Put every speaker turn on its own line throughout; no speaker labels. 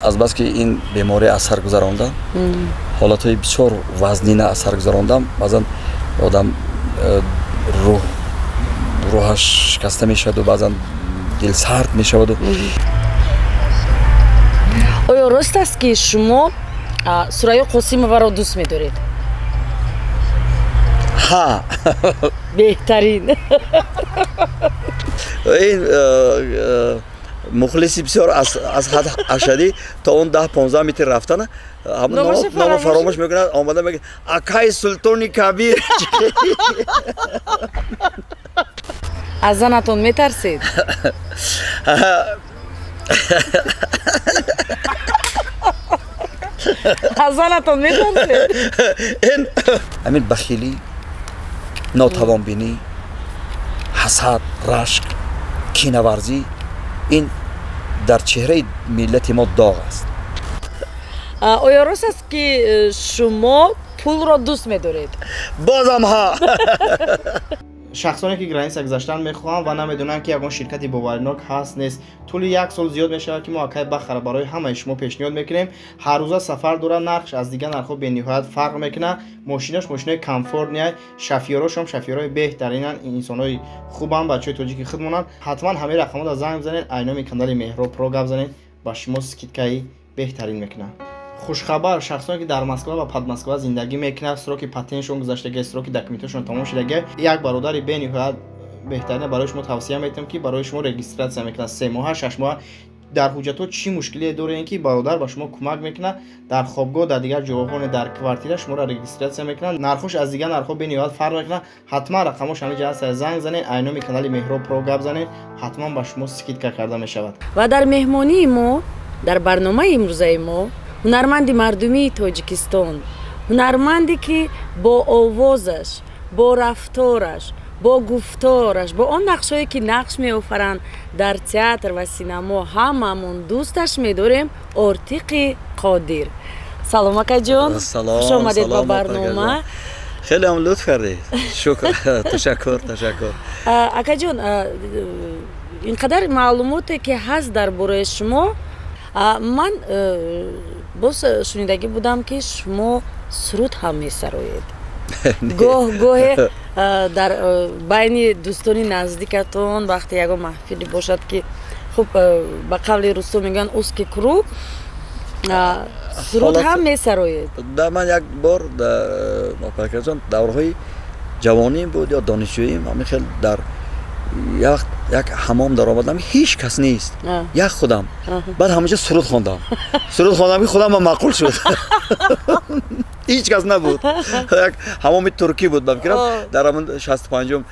Азбаски ин беморӣ аз сар гузарондам, ҳолатҳои бисёр вазнина аз сар гузарондам, баъзан одам рӯҳаш шикаста мешаваду баъзан дилсард мешаваду.
Оё рост аст, ки шумо Сурайё Қосимоваро дӯст медоред?
Ҳа.
Беҳтарин.
Ин мухлиси бисёр аз ҳад ашадӣ, то он 10-15 метр рафтана номо фаромӯш мекунад, омада мегӯяд: «Акай Султони Кабир».
Аз занатон метарсед? Аз занатон метарсед?
Ин ҳамин бахилӣ, нотавонбинӣ, ҳасад, рашк, кинаварзӣ ин дар чеҳраи миллати мо доғ аст.
Оё рост аст, ки шумо пулро дӯст медоред?
Бозам ҳа.
Шахсоне, ки граница гузаштан мехоҳанд ва намедонанд, ки ягон ширкати боваринок ҳаст, нест, тӯли як сол зиёд мешавад, ки мо акай Бахара барои ҳамаи шумо пешниҳод мекунем. Ҳаррӯза сафар дорад, нархш аз дигар нархҳо бениҳоят фарқ мекунад. Мошинош мошинои комфортния, шофёрошам шофёрои беҳтаринанд, инсонҳои хубанд, бачаҳои тоҷики худмонанд. Ҳатман ҳамаи рақамҳоро занг бизанед, айноми канали Меҳроб Про гап занед, ба шумо скидкаи беҳтарин мекунад. Хушхабар: шахсоне, ки дар Москва ва Подмосква зиндагӣ мекунад, сроки патентшон гузаштага, сроки документашон тамом шудага, як бародари бениҳоят беҳтарина барои шумо тавсия метиҳам, ки барои шумо регистрация мекунад 3 моҳа, 6 моҳа. Дар ҳуҷҷатҳо чӣ мушкилие дорем, ки бародар ба шумо кӯмак мекунад. Дар хобгоҳ, дар дигар ҷойҳо, дар квартира шуморо регистрация мекунад. Нархош аз дигар нархҳо бениҳоят фарқ мекунад. Ҳатман рақамош ҳамин ҷа ҳаст, занг занед, айноми канали Меҳроб Про гап занед, ҳатман ба шумо скидка карда мешавад.
Ва дар меҳмонии мо, дар барномаи имрӯзаи мо, ҳунарманди мардумии Тоҷикистон, ҳунарманде, ки бо овозаш, бо рафтораш, бо гуфтораш, бо он нақшҳое, ки нақш меофаранд дар театр ва синамо, ҳамамон дӯсташ медорем, Ортиқи Қодир. Салом, акаҷон, хуш омадед ба барнома.
Хеле ҳам лутф кардед, шукр, ташаккур, ташаккур.
Акаҷон, ин қадар маълумоте, ки ҳаст дар бораи шумо, ман боз шунидагӣ будам, ки шумо суруд ҳам месароед гоҳ гоҳе дар байни дӯстони наздикатон, вақте ягон маҳфиле бошад, ки хуб, ба қавли русо мегӯянд, узкий круг, суруд ҳам месароед.
Да, ман як бор, ҷон, давраҳои ҷавоним буд ё донишҷӯим, ҳамин хел дар як ҳамом даромадам, ҳеҷ кас нест, як худам. Баъд ҳамаҷа суруд хондам, суруд хондам, ки худам ба маъқул шуд. Ҳеҷ кас набуд, як ҳамоми туркӣ буд, ба фикрам, дар ҳамон 65-ум,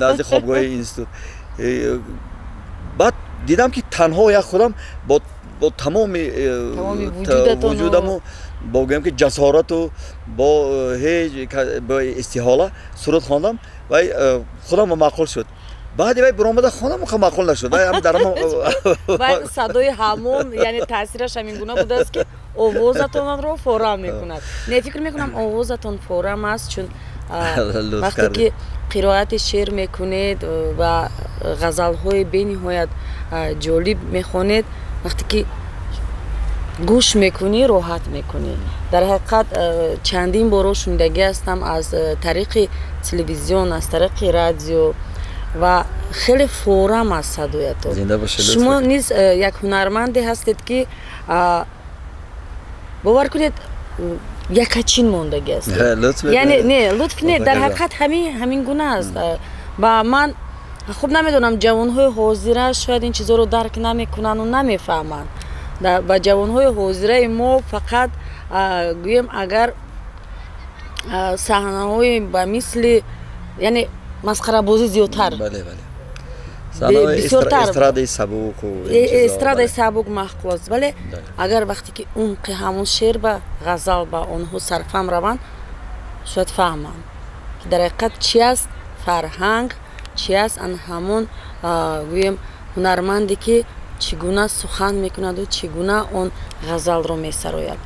назди хобгоҳи институт. Баъд дидам, ки танҳо як худам бо тамоми вуҷудаму бо, гӯям, ки ҷасорату бо ҳеҷ бо истиҳола суруд хондам ва худам ба маъқул шуд. Баъди вай биромада хондам, ха, маъқул нашуд.
Садои ҳамом, яъне таъсираш ҳамин гуна будааст, ки овозатонро форам мекунад. Не, фикр мекунам, овозатон форам аст, чун вақте ки қироати шеър мекунед ва ғазалҳои бениҳоят ҷолиб мехонед, вақте ки гӯш мекунӣ, роҳат мекунӣ. Дар ҳақиқат, чандин боро шунидагӣ ҳастам аз тариқи телевизион, аз тариқи радио, ва хеле форам аст садоятон. Шумо низ як ҳунарманде ҳастед, ки бовар кунед, якачин мондагӣ аст. Яъне не, лутф не, дар ҳақиқат ҳамин гуна аст. Ва ман хуб намедонам, ҷавонҳои ҳозира шояд ин чизҳоро дарк намекунанду намефаҳманд. Ба ҷавонҳои ҳозираи мо фақат, гӯем, агар саҳнаҳои ба мисли, яъне масхарабозӣ зиёдтар,
эстрадаи сабуку.
Эстрадаи сабук маъқул аст, вале агар вақте ки умқи ҳамон шеър ба ғазал ба онҳо сарфаҳм раванд, шояд фаҳманд, ки дар ҳақиқат чи аст фарҳанг, чи аст ан ҳамон, гӯем, ҳунарманде, ки чӣ гуна сухан мекунаду чӣ гуна он ғазалро месарояд.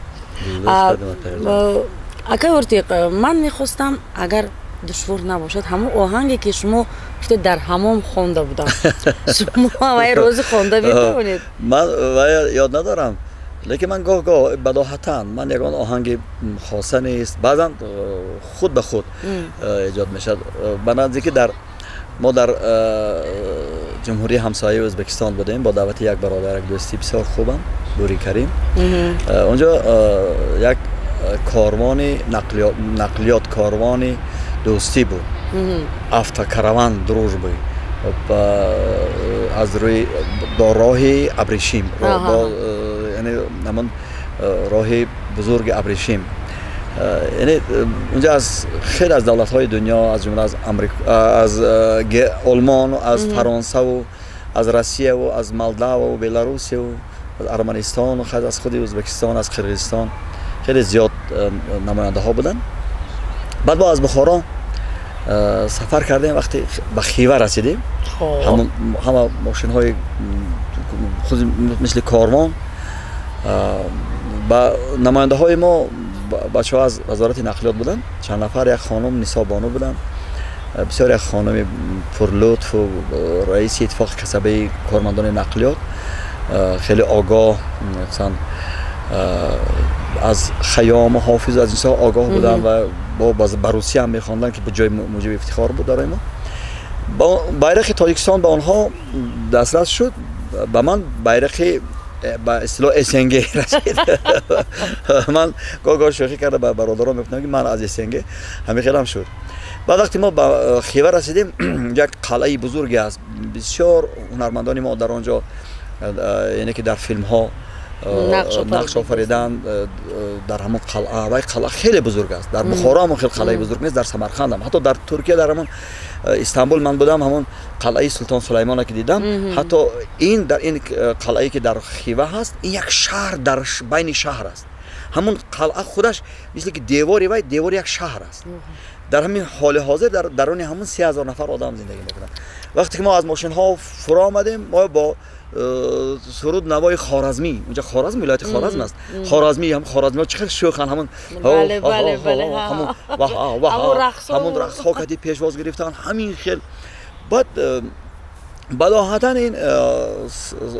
Акай Ортиқ, ман мехостам, агар душвор набошад, ҳамон оҳанге, ки шумо гуфтед, дар ҳамом хонда будам, шумо вай розӣ хонда метавонед?
Ман вай ёд надорам. Лекин ман гоҳ-гоҳ бадоҳатан ман ягон оҳанги хоса нест, баъзан худ ба худ эҷод мешавад. Ба наздикӣ дар мо дар ҷумҳурии ҳамсояи Ӯзбекистон будем бо даъвати як бародар, як дӯсти бисёр хубам, Бури Карим. Онҷо як корвони нақлиёт, корвони дӯстӣ буд, автокараван дружбы, аз рӯи бо роҳи Абрешим, яъне ҳамон роҳи бузурги Абрешим. Яъне унҷа аз хеле аз давлатҳои дунё, аз ҷумла аз Амрико, аз Олмон, аз Фаронсаву аз Россияву аз Молдаву Беларусиву аз Арманистону аз худи Ӯзбекистон, аз Қирғизистон хеле зиёд намояндаҳо буданд. Баъд мо аз Бухоро сафар кардем, вақте ба Хива расидем, ҳама мошинҳои худ мисли корвон, ба намояндаҳои мо бачаҳо аз вазорати нақлиёт буданд, чанд нафар, як хонум Нисо Бону буданд, бисёр як хонуми пурлутфу, раиси иттифоқи касабаи кормандони нақлиёт, хеле огоҳ, масалан аз Хайёму Ҳофизу аз инсо огоҳ буданд ва ба русия ҳам мехонданд, ки ба ҷои муҷиби ифтихор буд барои мо. Байрақи Тоҷикистон ба онҳо дастрас шуд, ба ман байрақи ба истилоҳ СНГ расид. Ман гоҳ-гоҳ шӯхӣ карда ба бародарон мегуфтам, ки ман аз СНГ, ҳамин хелам шуд. Баъд вақте мо ба Хива расидем, як қалъаи бузурге аст, бисёр ҳунармандони мо дар он ҷо, яъне ки дар филмҳо нақш офариданд дар ҳамон қалъа. Вай қалъа хеле бузург аст, дар Бухоро ҳам хеле қалъаи бузург нест, дар Самарқанд ҳам, ҳатто дар Туркия, дар ҳамон Истанбул ман будам, ҳамон қалъаи Султон Сулаймона ки дидам, ҳатто ин дар ин қалъае ки дар Хива ҳаст, ин як шаҳр дар байни шаҳр аст. Ҳамон қалъа худаш мисли ки девори вай девори як шаҳр аст. Дар ҳамин ҳоли ҳозир дар даруни ҳамон 3000 нафар одам зиндагӣ мекунанд. Вақте ки мо аз мошинҳо фуро омадем, мо бо суруд навои Хоразмӣ, унҷа Хоразм, вилояти Хоразм аст, Хоразмӣ, ҳам хоразмиҳо чӣ хел шӯханд, ҳамон ҳамон рақсҳо кади пешвоз гирифтанд, ҳамин хел. Баъд бадоҳатан ин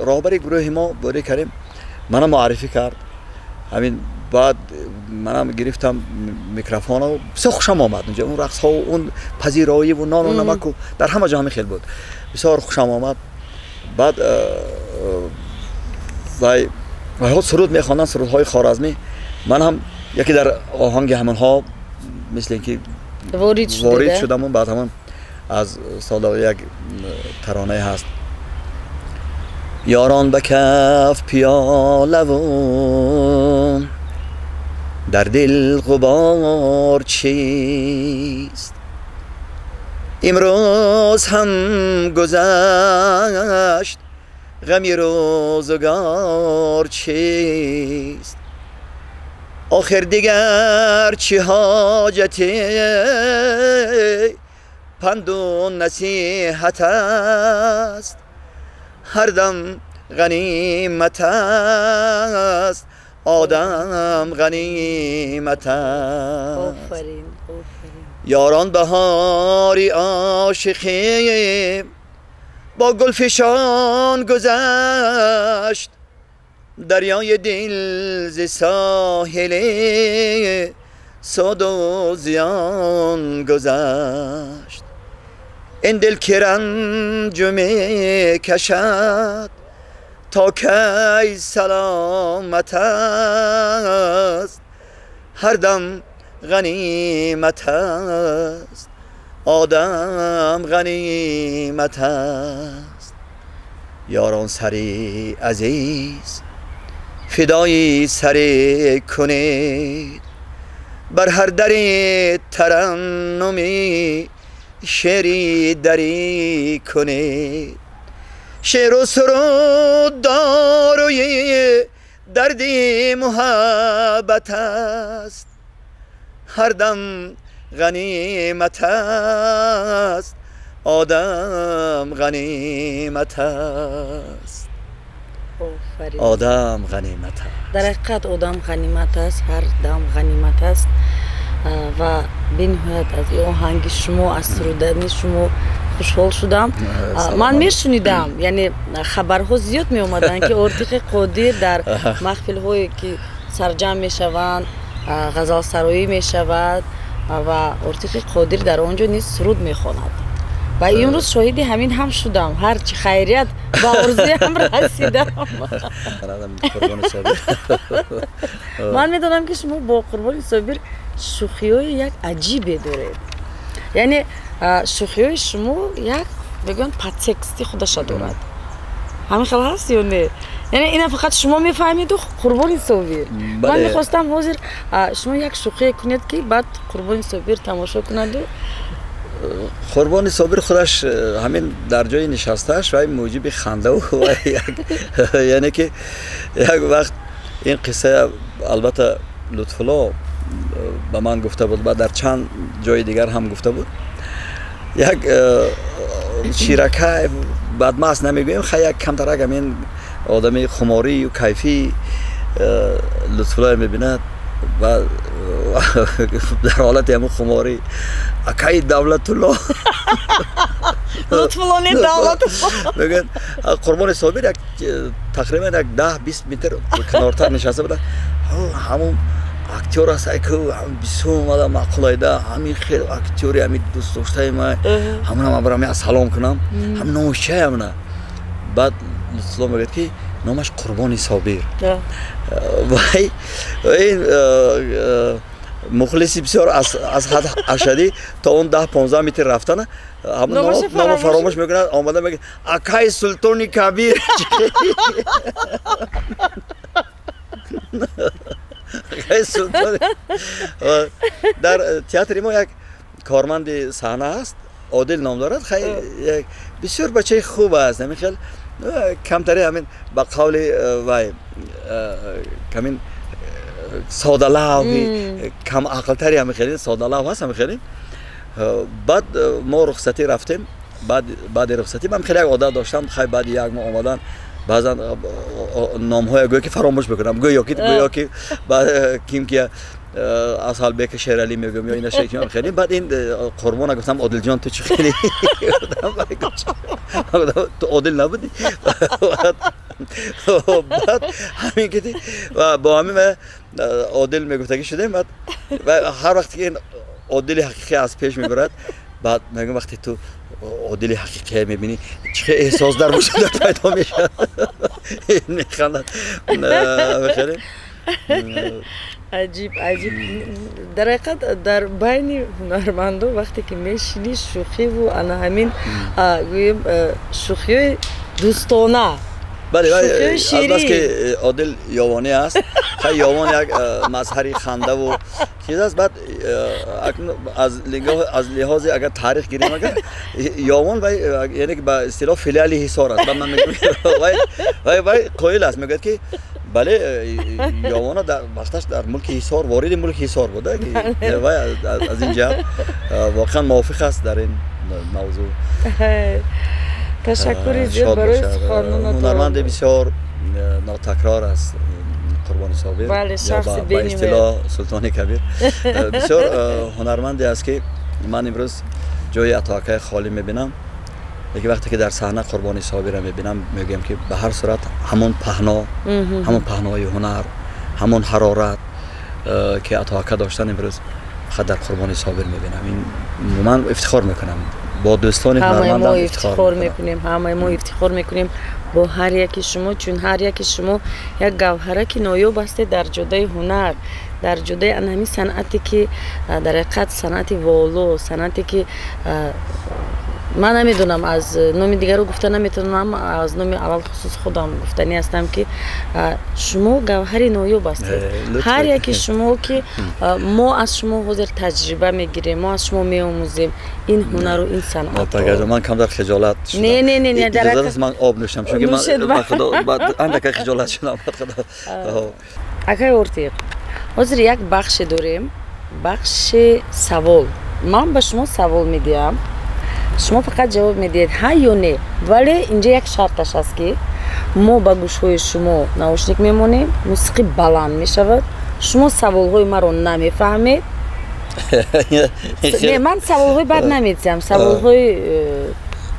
роҳбари гурӯҳи мо Бори Карим мана муаррифӣ кард. Ҳамин баъд манам гирифтам микрофоно, бисёр хушам омад унҷа он рақсҳо, он пазироиву нону намаку, дар ҳама ҷо ҳамин хел буд, бисёр хушам омад. Баъд вайҳо суруд мехонданд, сурудҳои хоразмӣ, ман ҳам яке дар оҳанги ҳамонҳо мисли ин ки ворид шудаму баъд ҳамон аз сода як таронае ҳаст: ёрон ба каф пиёлаву дар дил ғубор чист, имрӯз ҳам гузашт ғами рӯзгор чист, охир дигар чӣ ҳоҷате панду насиҳат аст, ҳар дам ғанимат аст, одам ғанимат аст.
Офарин, офарин.
Ёрон баҳори ошиқӣ бо гулфишон гузашт, дарёи дил зи соҳили суду зиён гузашт, ин дил ки ранҷу мекашад то кай саломат аст, ҳар дам ғанимат аст, одам ғанимат аст. Ёрон сари азиз фидои саре кунед, бар ҳар дари тараннуми шеъри дарӣ кунед, шеъру суруд дорои дарди муҳаббат аст, ҳар дам ғанимат аст, одам ғанимат аст. Одам ғанимат аст.
Дар ҳақиқат одам ғанимат аст, ҳар дам ғанимат аст. Ва бениҳоят аз оҳанги шумо, аз сурудани шумо Хушҳол шудам. Ман мешунидам, яъне хабарҳо зиёд меомаданд, ки Ортиқи Қодир дар маҳфилҳое ки сарҷамъ мешаванд, ғазалсароӣ мешавад ва Ортиқи Қодир дар он ҷо низ суруд мехонад. Ва имрӯз шоҳиди ҳамин ҳам шудам. Ҳарчи хайрият ба орзуям расидам. Ман медонам, ки шумо бо Қурбони Собир шӯхиҳои як аҷибе доред. Яъне шӯхиҳои шумо як мегӯянд подтексти худаша дорад. Ҳамин хел ҳаст ё не? Яъне ина фақат шумо мефаҳмиду Қурбони Собир. Ман мехостам ҳозир шумо як шӯхие кунед, ки баъд Қурбони Собир тамошо кунаду.
Қурбони Собир худаш ҳамин дар ҷои нишастааш вай мӯҷиби хандаву яъне ки як вақт ин қисса албатта Лутфулло ба ман гуфта буд ва дар чанд ҷои дигар ҳам гуфта буд. Як ширакай бадмаст намегӯем, хай як камтарак ҳамин одами хуморию кайфӣ Лутфуллоро мебинад ва дар ҳолати ҳамун хуморӣ акаи Давлатулло
Лутфулло не Давлатулло
мегӯяд. Қурбони Собир як тақрибан як 10-20 метр канортар нишаста буда. Ҳамун актёр аст, бисёр омада маъқулайда, ҳамин хел актёри ҳамин дӯстдоштаи ман, ҳамунам абрам я салом кунам, ҳам номаш чия ҳамуна. Баъд Лутфулло мегӯяд, ки номаш Қурбони Собир. Вай ин мухлиси бисёр аз ҳад ашадӣ то он 10-15 метр рафтана ҳамун номо фаромӯш мекунад, омада мегӯяд акаи Султони Кабир. Дар театри мо як корманди саҳна аст, Одил ном дорад. Хай бисёр бачаи хуб аст, ҳамин хел камтаре ҳамин ба қавли вай камин содалавҳи камақлтари ҳамин хеле содалав ҳаст ҳамин хеле. Баъд мо рухсатӣ рафтем. Баъди рухсатӣ ман хеле як одат доштам, хай баъди як моҳ омадан баъзан номҳое гӯё ки фаромӯш мекунам, гӯё ки ким ки Асалбек Шералӣ мегӯям ё ина шеким хеле. Баъд ин Қурбона гуфтам Одилҷон ту чӣ хеле ту одил набудӣ. Баъд ҳамин ки бо ҳамин одил мегуфтагӣ шудем. Баъд ҳар вақте ки ин одили ҳақиқӣ аз пеш мебарад, баъд мегӯям вақте ту одили ҳақиқия мебинӣ чӣ эҳсос дар вуҷудат пайдо мешавад. Механдад. Хеле
аҷиб, аҷиб. Дар ҳақиқат дар байни ҳунармандо вақте ки мешинӣ шӯхиву ана ҳамин гӯем шӯхиҳои дӯстона.
Бале, азбаски Одил ёвонӣ аст, хай ёвон як мазҳари хандаву чиз аст. Баъд аз лиҳози агар таърих гирем, агар ёвон вай яъне ки ба истилоҳ филиали Ҳисор аст. Баъд ман мегӯям вай қоил аст, мегӯяд ки бале ёвона дар вақташ дар мулки Ҳисор вориди мулки Ҳисор буда, вай аз ин ҷиҳат воқеан мувофиқ аст дар ин мавзӯъ.
Ташаккури зиёд барои суханонатон.
Ҳунарманди бисёр нотакрор аст Қурбони Собир, ба истилоҳ Султони Кабир. Бисёр ҳунарманде аст, ки ман имрӯз ҷои Атоакаи холӣ мебинам, лекин вақте ки дар саҳна Қурбони Собирро мебинам, мегӯям ки ба ҳар сурат ҳамон паҳно, ҳамон паҳнои ҳунар, ҳамон ҳарорат ки Атоака доштан имрӯз фақат дар Қурбони Собир мебинам. Ин ман ифтихор мекунам бо дӯстони ҳунармандам
ифтихор мекунем, ҳамаи мо ифтихор мекунем бо ҳар яки шумо, чун ҳар яки шумо як гавҳараки ноёб ҳастед дар ҷодаи ҳунар, дар ҷодаи ана ҳамин санъате ки дар ҳақиқат санъати воло, санъате ки ман намедонам аз номи дигарро гуфта наметавонам, аз номи алалхусус худам гуфтанӣ ҳастам, ки шумо гавҳари ноёб ҳастед. Ҳар яки шумо ки мо аз шумо ҳозир таҷриба мегирем, мо аз шумо меомӯзем ин ҳунару ин санъатро.
Ман камтар хиҷолат шудам.
Не, не, не, не,
иҷозат аст ман об нӯшам, чунки ман андака хиҷолат шудам.
Акай Ортиқ, ҳозир як бахше дорем, бахши савол. Ман ба шумо савол медиҳам, шумо фақат ҷавоб медиҳед ҳа ё не. Вале инҷа як шарташ аст, ки мо ба гӯшҳои шумо наушник мемонем, мусиқӣ баланд мешавад, шумо саволҳои маро намефаҳмед. Не, ман саволҳои бад намедиҳам, саволҳои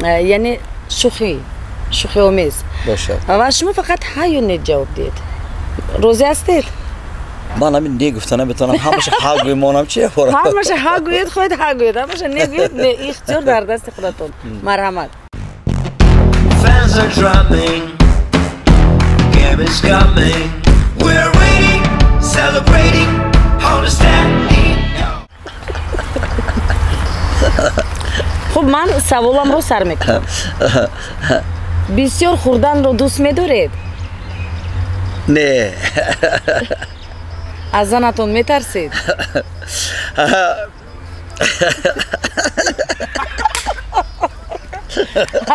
Яъне шӯхӣ, шӯхиомез.
Бошад.
Ва шумо фақат ҳа ё не ҷавоб диҳед. Розӣ ҳастед?
Ман ҳамин не гуфта наметавонам, ҳамаша ҳа гӯемонам чи пора.
Ҳамаша ҳа гӯед, хоҳед ҳа гӯед, ҳамаша не гӯед, не, ихтиёр дар дасти худатон. Марҳамат.
Fans are drumming, game is coming. We're waiting, celebrating, on the standing.
Хуб, ман саволамро сар мекунам. Бисёр хӯрданро дӯст медоред?
Не.
Аз занатон метарсед?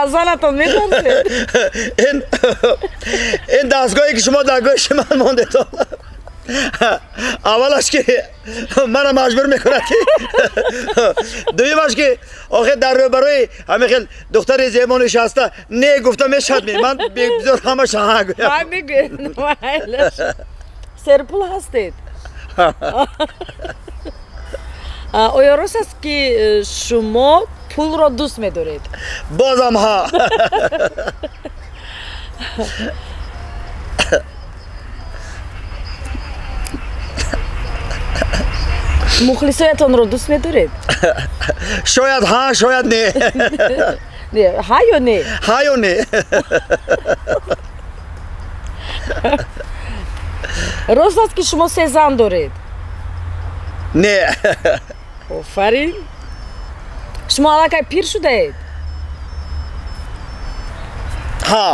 Аз занатон метарсед?
Ин дастгоҳе ки шумо дар гӯши ман мондетон, аввалаш ки мана маҷбур мекунад ки, дуюмаш ки охир дар рӯбарӯи ҳамин хел духтари зебо нишаста не гуфта мешавад. Ман бисёр ҳамаша ҳа гӯям.
Ҳа мегӯед, майлаш. Серпул ҳастед? Оё рост аст ки шумо пулро дӯст медоред?
Бозам ҳа.
Мухлисоятонро дӯст медоред?
Шояд ҳа, шояд не.
Не, ҳа ё не?
Ҳа ё не.
Рост аст ки шумо се зан доред?
Не.
Офарин. Шумо аллакай пир шудаед?
Ҳа.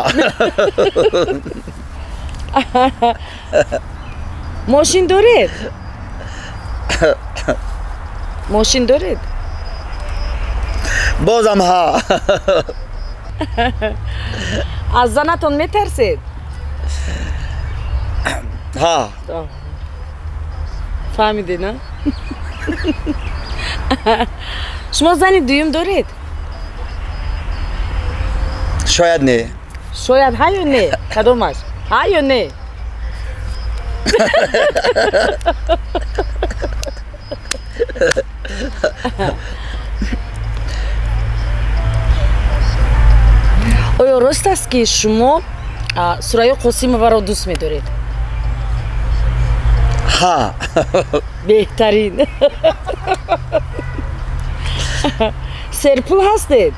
Мошин доред? Мошин доред?
Бозам ҳа.
Аз занатон метарсед?
Ҳа.
Фаҳмидед, на? Шумо зани дуюм доред?
Шояд не.
Шояд ҳа ё не? Кадомаш? Ҳа ё не? Оё рост аст ки шумо Сурайё Қосимоваро дӯст медоред?
Ҳа.
Беҳтарин. Серпул ҳастед?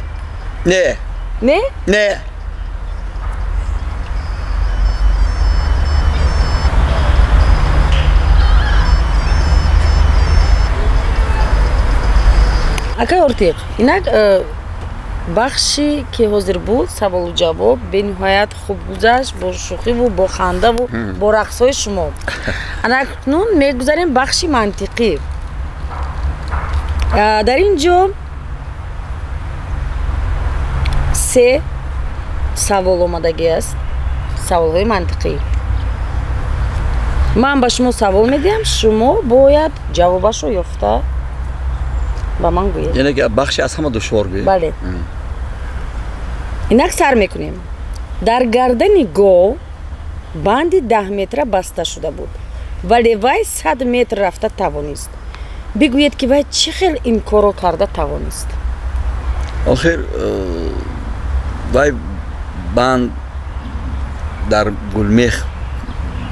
Не.
Не?
Не.
Акай Ортиқ, инак бахши ки ҳозир буд, саволу ҷавоб бениҳоят хуб гузашт, бо шӯхиву бо хандаву бо рақсҳои шумо. Анакнун мегузарем бахши мантиқӣ. Дар ин ҷо се савол омадагӣ аст, саволҳои мантиқӣ. Ман ба шумо савол медиҳам, шумо бояд ҷавобашро ёфта ба ман гӯед.
Яъне ки бахши аз ҳама душвор гӯед?
Бале. Инак сар мекунем. Дар гардани гов банди 10 метра баста шуда буд, вале вай 100 метр рафта тавонист. Бигӯед ки вай чӣ хел ин корро карда тавонист?
Охир вай банд дар гулмех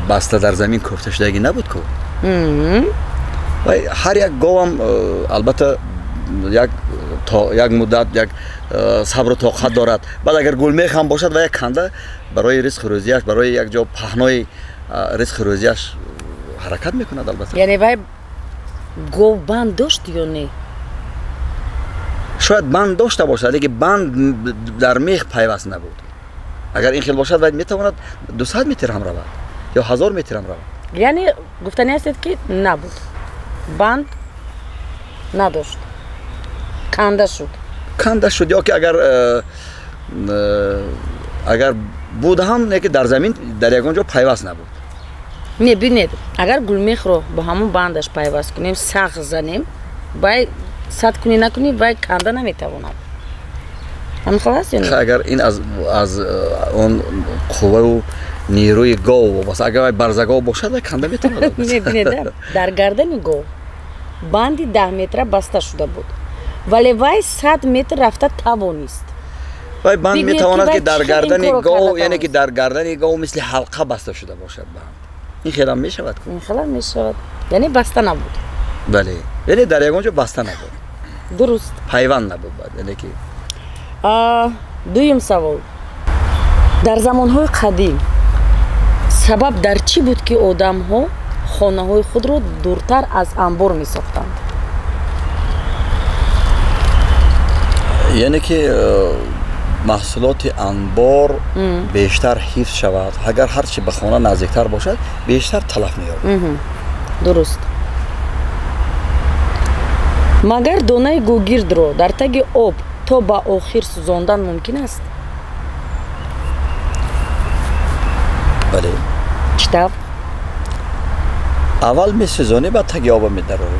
баста дар замин кофта шудагӣ набуд ку? Вай ҳар як говам албатта як муддат як сабру тоқат дорад. Баъд агар гулмех ҳам бошад, ва як канда барои ризқу рӯзияш, барои як ҷо паҳнои ризқу рӯзияш ҳаракат мекунад албатта.
Яъне вай гов банд дошт ё не?
Шояд банд дошта бошад, лекин банд дар мех пайваст набуд. Агар ин хел бошад, вай метавонад 200 метр ҳам равад ё 1000 метр ҳам равад.
Яъне гуфтани ҳастед ки набуд, банд надошт, канда шуд.
Канда шуд ё ки агар буд ҳам, не ки дар замин дар ягон ҷо пайваст набуд.
Не, бинед, агар гулмехро бо ҳамон бандаш пайваст кунем, сахт занем, вай сад кунӣ накунӣ, вай канда наметавонад. Ҳамин хел аст ё не?
Агар ин аз он қувваю нерӯи гов вобаста, агар вай барзагов бошад, вай канда метавонад.
Не, бинед, дар гардани гов банди 10 метра баста шуда буд, вале вай 100 метр рафта тавонист.
Вай банд метавонад ки дар гардани гов, яъне ки дар гардани гов мисли ҳалқа баста шуда бошад банд. Ин хелам мешавад ку?
Ин хелам мешавад. Яъне баста набуд.
Бале. Яъне дар ягон ҷо баста набуд.
Дуруст.
Пайванд набуд баъд, яъне ки
дуюм савол. Дар замонҳои қадим сабаб дар чӣ буд ки одамҳо хонаҳои худро дуртар аз анбор месохтанд?
Яъне ки маҳсулоти анбор бештар ҳифз шавад. Агар ҳар чи ба хона наздиктар бошад, бештар талаф меёбад.
Дуруст. Магар донаи гугирдро дар таги об то ба охир сӯзондан мумкин аст?
Бале.
Чӣ тавр?
Аввал месӯзонӣ, баъд таги оба медарорӣ.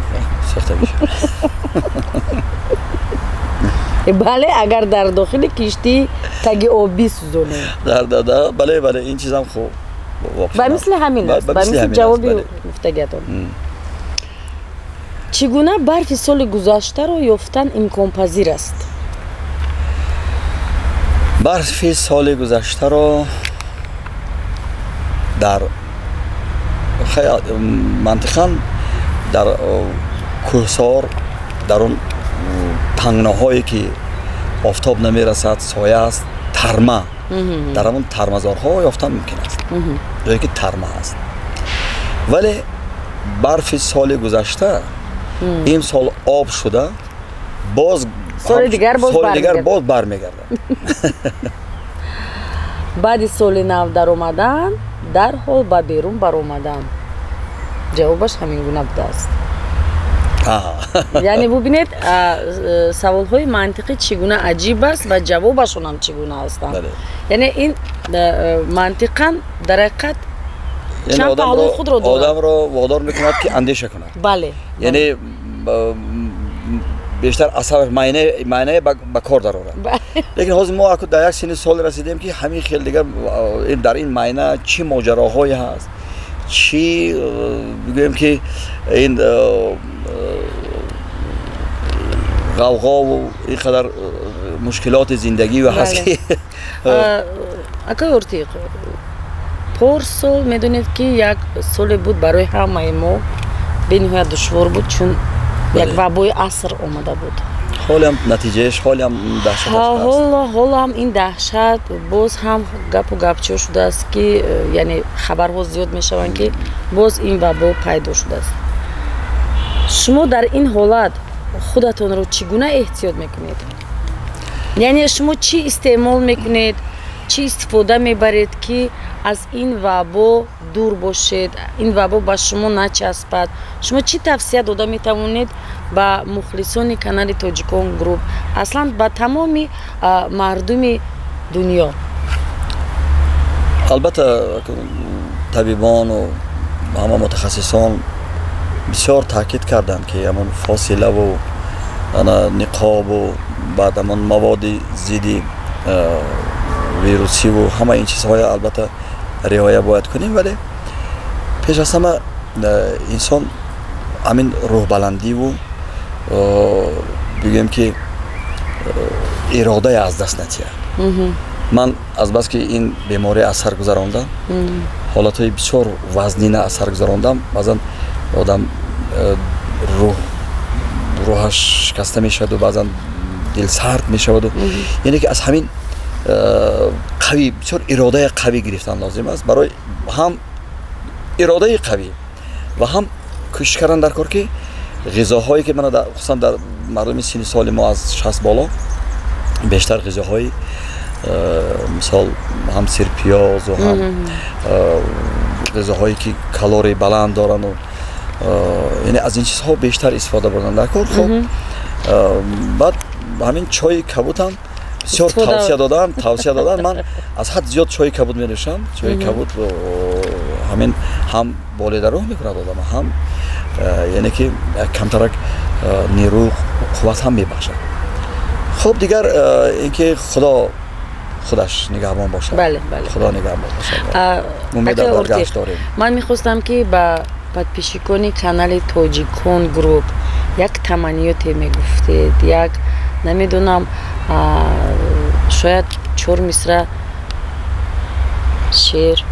Сӯхта мешавад.
Бале, агар дар дохили киштӣ таги об бисӯзонем.
Бале, бале, ин чизам хуб.
Ба мисли ҳамин аст, ба мисли ҷавоби гуфтагиатон. Чӣ гуна барфи соли гузаштаро ёфтан имконпазир аст?
Барфи соли гузаштаро дар мантиқан дар кӯҳсор, дар он пангноҳое ки офтоб намерасад, соя аст, тарма, дар ҳамон тармазорҳо ёфтан мумкин аст, ҷое ки тарма аст. Вале барфи соли гузашта имсол об шуда, боз
соли дигар
боз бармегардад.
Баъди соли нав даромадан дарҳол ба берун баромадан. Ҷавобаш ҳамин гуна будааст. Яъне бубинед, саволҳои мантиқӣ чӣ гуна аҷиб аст ва ҷавобашонам чӣ гуна ҳастанд. Яъне ин мантиқан дар ҳақиқат чанд паҳлӯи худро дорад.
Одамро водор мекунад ки андеша кунад.
Бале.
Яъне бештар асабаш майнае ба кор дарорад. Лекин ҳозир мо аку дар як синни сол расидем ки ҳамин хел дигар дар ин майна чӣ моҷароҳое ҳаст, чӣ бигӯем ки ин ғавғову ин қадар мушкилоти зиндагӣ ҳаст ки
акай Ортиқ, порсол медонед ки як соле буд барои ҳамаи мо бениҳоят душвор буд, чун як вабои аср омада буд.
Ҳолам натиҷааш, ҳолам даҳшаташ ҳаст.
Ҳолам ин даҳшат боз ҳам гапу гапчо шудааст ки, яъне хабарҳо зиёд мешаванд ки боз ин вабо пайдо шудааст. Шумо дар ин ҳолат худатонро чӣ гуна эҳтиёт мекунед? Яъне шумо чӣ истеъмол мекунед, чӣ истифода мебаред ки аз ин вабо дур бошед, ин вабо ба шумо начаспад? Шумо чӣ тавсия дода метавонед ба мухлисони канали Тоҷикон Груп, аслан ба тамоми мардуми дунё?
Албатта табибону ҳама мутахассисон бисёр таъкид карданд ки ҳамон фосилаву ниқобу баъд ҳамон маводи зидди вирусиву ҳама ин чизҳоя албатта риоя бояд кунем, вале пеш аз ҳама инсон ҳамин рӯҳбаландиву бигӯем ки иродае аз даст натиҳад. Ман азбаски ин беморӣ аз сар гузарондам, ҳолатҳои бисёр вазнина аз сар гузарондам, баъзан одам рӯҳаш шикаста мешаваду баъзан дилсард мешаваду, яъне ки аз ҳамин қавӣ бисёр иродае қавӣ гирифтан лозим аст. Барои ҳам иродаи қавӣ ва ҳам кӯшиш кардан дар кор ки ғизоҳое ки мана хусусан дар мардуми синни соли мо аз 60 боло бештар ғизоҳои мисол ҳам сирпиёзу ҳам ғизоҳое ки калории баланд дорану, яъне аз ин чизҳо бештар истифода бурдан дар кор. Хуб, баъд ҳамин чойи кабутам бисёр тавсия додам. Ман аз ҳад зиёд чойи кабут менӯшам. Чойи кабут ҳамин ҳам болидароҳ мекунад одама, ҳам яъне ки камтарак нерӯ қувват ҳам мебахшад. Хуб, дигар ин ки Худо худаш нигаҳбон бошад.
Бале, бале,
Худо нигаҳбон бошад. Умедам баргашт дорем.
Ман мехостам ки ба подписчикони канали Тоҷикон Груп як таманниёте мегуфтед, як намедонам, шояд Шояд 4 мисра шеър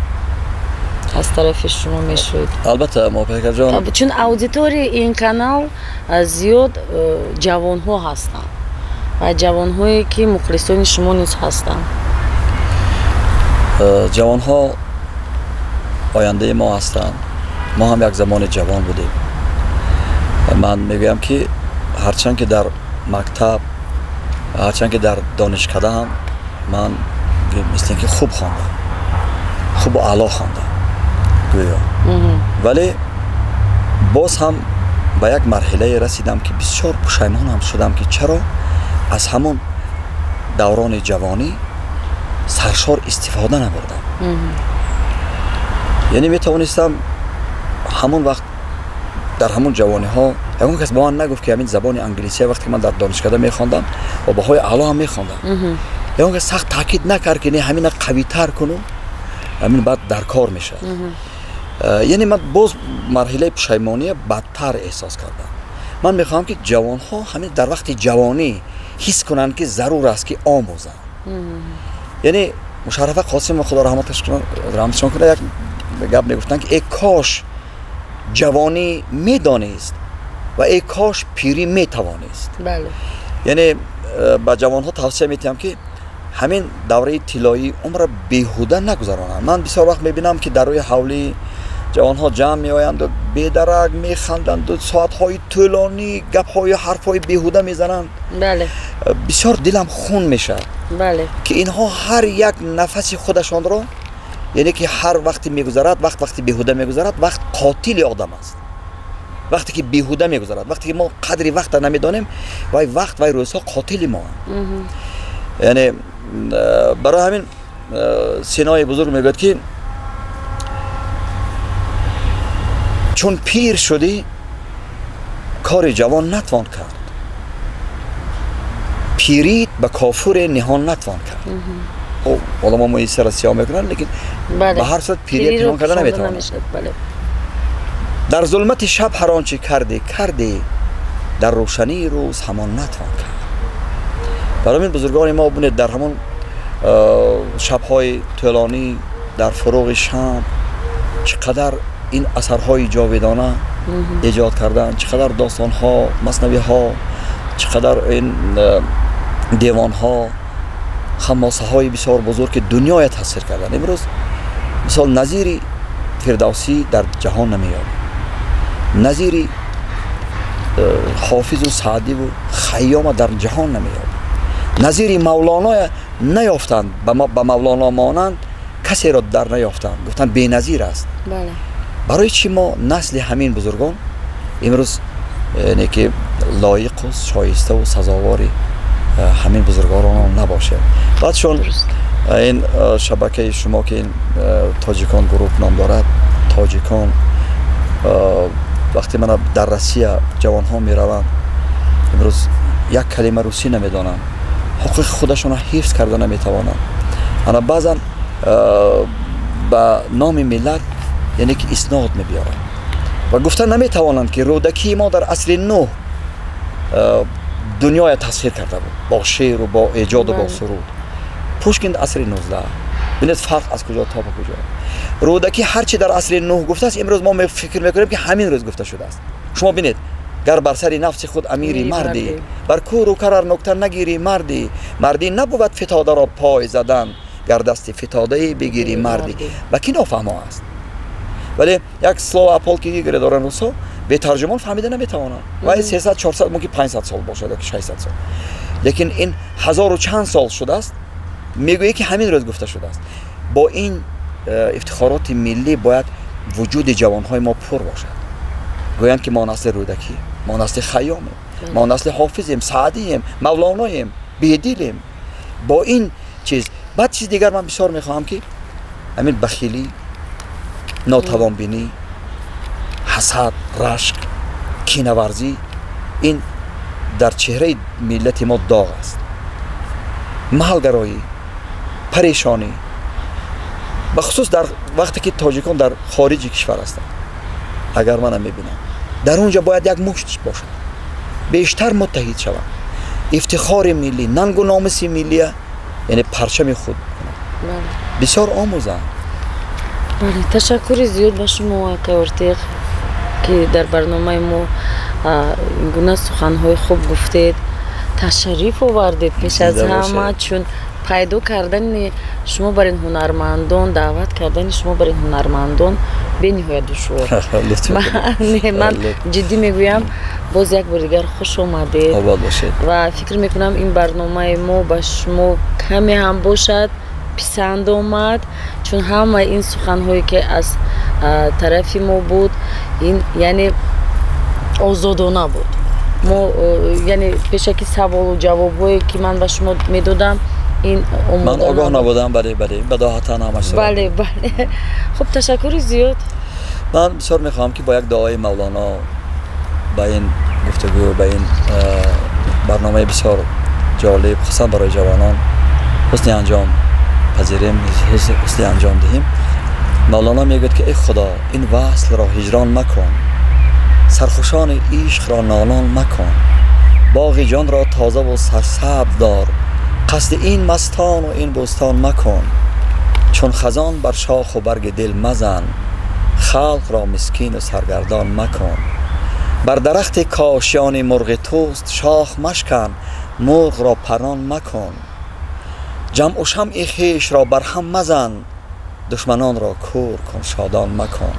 аз тарафи шумо мешуд.
Албатта, Моҳипайкарҷон,
чун аудиторияи ин канал зиёд ҷавонҳо ҳастанд ва ҷавонҳое ки мухлисони шумо низ ҳастанд.
Ҷавонҳо ояндаи мо ҳастанд. Мо ҳам як замони ҷавон будем. Ман мегӯям ки ҳарчанд ки дар мактаб, ҳарчанд ки дар донишкада ҳам ман мисли ин ки хуб хондам, хубу аъло хондам гӯё, вале боз ҳам ба як марҳилае расидам ки бисёр пушаймонам шудам ки чаро аз ҳамон даврони ҷавонӣ саршор истифода набурдам. Яъне метавонистам ҳамон вақт дар ҳамон ҷавониҳо ягон кас ба ман нагуфт ки ҳамин забони англисия вақте ки ман дар донишкада мехондам ва баҳои аъло ҳам мехондам, ягон кас сахт таъкид накард ки не, ҳамина қавитар куну ҳамин баъд дар кор мешавад. Яъне ман боз марҳилаи пушаймония бадтар эҳсос кардам. Ман мехоҳам ки ҷавонҳо ҳамин дар вақти ҷавонӣ ҳис кунанд ки зарур аст ки омӯзанд. Яъне Мушаррафа Қосимова, худо раҳматшон кунад, як гап мегуфтанд ки э кош ҷавонӣ медонист ва э кош пирӣ метавонист. Яъне ба ҷавонҳо тавсия метиҳам ки ҳамин давраи тиллоии умрро беҳуда нагузаронанд. Ман бисёр вақт мебинам ки дар рӯи ҳавлӣ ҷавонҳо ҷамъ меоянду бедарак механданду соатҳои тӯлонӣ гапҳою ҳарфҳои беҳуда мезананд. Бисёр дилам хун мешавад ки инҳо ҳар як нафаси худашонро, яъне ки ҳар вақте мегузарад, вақт вақти беҳуда мегузарад, вақт қотили одам аст. Вақте ки беҳуда мегузарад, вақте ки мо қадри вақтро намедонем, вай вақт, вай рӯзҳо қотили моанд. Яъне барои ҳамин Синои бузург мегӯяд ки чун пир шудӣ кори ҷавон натвон кард, пирит ба кофуре ниҳон натвон кард. Оламо мои сара сиёҳ мекунанд, лекин ба ҳар сурат пирия пинҳон карда наметавонанд. Дар зулмати шаб ҳар он чи кардӣ кардӣ, дар рӯшании рӯз ҳамон натвон кард. Барои ҳамин бузургони мо бинед, дар ҳамон шабҳои тӯлонӣ, дар фуруғи шам чӣ қадар ин асарҳои ҷовидона эҷод карданд, чӣ қадар достонҳо, маснавиҳо, чӣ қадар ин девонҳо, хамосаҳои бисёр бузург ки дунёя таъсир карданд. Имрӯз мисол назири Фирдавсӣ дар ҷаҳон намеёбем, назири Ҳофизу Саъдиву Хайёма дар ҷаҳон намеёбем, назири Мавлоноя наёфтанд, ба Мавлоно монанд касеро дар наёфтанд, гуфтанд беназир аст. Барои чӣ мо насли ҳамин бузургон имрӯз яъне ки лоиқу шоиставу сазовори ҳамин бузургворон набошем? Баъд чун ин шабакаи шумо ки ин Тоҷикон гурӯҳ ном дорад, тоҷикон вақте мана дар Россия ҷавонҳо мераванд, имрӯз як калима русӣ намедонанд, ҳуқуқи худашонро ҳифз карда наметавонанд. Ана баъзан ба номи миллат яъне ки иснод мебиёранд ва гуфта наметавонанд ки Рӯдакии мо дар асри нӯҳ дунёя тасхир карда буд бо шеъру бо эҷоду бо суруд. Пушкин асри 19. Бинед фарқ аз куҷо то ба куҷо. Рӯдакӣ ҳарчи дар асри нӯҳ гуфтааст, имрӯз мо фикр мекунем ки ҳамин рӯз гуфта шудааст. Шумо бинед, гар бар сари нафси худ амири мардӣ, бар кӯру карар нукта нагирӣ мардӣ, мардӣ набувад фитодаро пой задан, гар дасти фитодае бигирӣ мардӣ. Ба кӣ нофаҳмо аст? Вале як слово о полке Игоре доранд русо, бетарҷумон фаҳмида наметавонанд. Вай 300, 400, мумкин 500 сол бошад ё 600 сол. Лекин ин ҳазору чанд сол шудааст, мегӯяд ки ҳамин рӯз гуфта шудааст. Бо ин ифтихороти миллӣ бояд вуҷуди ҷавонҳои мо пур бошад. Гӯянд ки мо насли Рӯдакӣ, мо насли Хайёмем, мо насли Ҳофизем, Саъдием, Мавлоноем, Бедилем. Бо ин чиз. Баъд чиз дигар ман бисёр мехоҳам ки ҳамин бахилӣ, нотавонбинӣ, ҳасад, рашк, кинаварзӣ ин дар чеҳраи миллати мо доғ аст. Маҳалгароӣ, парешонӣ, бахусус дар вақте ки тоҷикон дар хориҷи кишвар ҳастанд, агар манам мебинам, дар он ҷо бояд як мушт бошад, бештар муттаҳид шаванд, ифтихори миллӣ, нангу номуси миллия Яъне парчами худ кунад. Бисёр омӯзанд.
Бале, ташаккури зиёд ба шумо, акай Ортиқ, ки дар барномаи мо ин гуна суханҳои хуб гуфтед, ташриф овардед пеш аз ҳама, чун пайдо кардани шумо бар ин ҳунармандон, даъват кардани шумо бар ин ҳунармандон бениҳоят душвор. Ман ҷиддӣ мегӯям, боз як бор дигар хуш омадед ва фикр мекунам ин барномаи мо ба шумо каме ҳам бошад писанд омад, чун ҳамаи ин суханҳое ки аз тарафи мо буд, ин яъне озодона буд. Мо яъне пешаки саволу ҷавобҳое ки ман ба шумо медодам, ин
ман огоҳ набудам. Бале, бале, бадоҳатан ҳамаш.
Бале, бале. Хуб, ташаккури зиёд.
Ман бисёр мехоҳам ки бо як дуои Мавлоно ба ин гуфтугӯ, ба ин барномаи бисёр ҷолиб, хусусан барои ҷавонон, ҳусни анҷом пазирем, ҳусни анҷом диҳем. Мавлоно мегӯяд ки эй Худо, ин васлро ҳиҷрон макун, сархушони ишқро нолон макун, боғи ҷонро тозаву сарсабз дор, қасди ин мастону ин бӯстон макун, чун хазон бар шоху барги дил мазан, халқро мискину саргардон макун, бар дарахти кошиёни мурғи туст шох машкан, мурғро парон макун, ҷамъу шамъи хешро бар ҳам мазан, душманонро кӯр кун, шодон макун.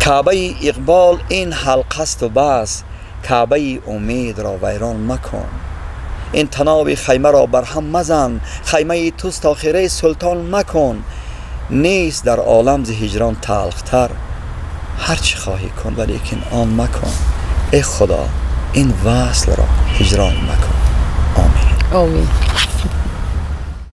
Каъбаи иқбол ин ҳалқасту бас, каъбаи умедро вайрон макун, ин таноби хаймаро бар ҳам мазан, хаймаи туст охираи султон макун, нест дар олам зи ҳиҷрон талхтар, ҳар чӣ хоҳӣ кун, валекин он макун. Эй Худо, ин васлро ҳиҷрон макун. Омин.
Омин.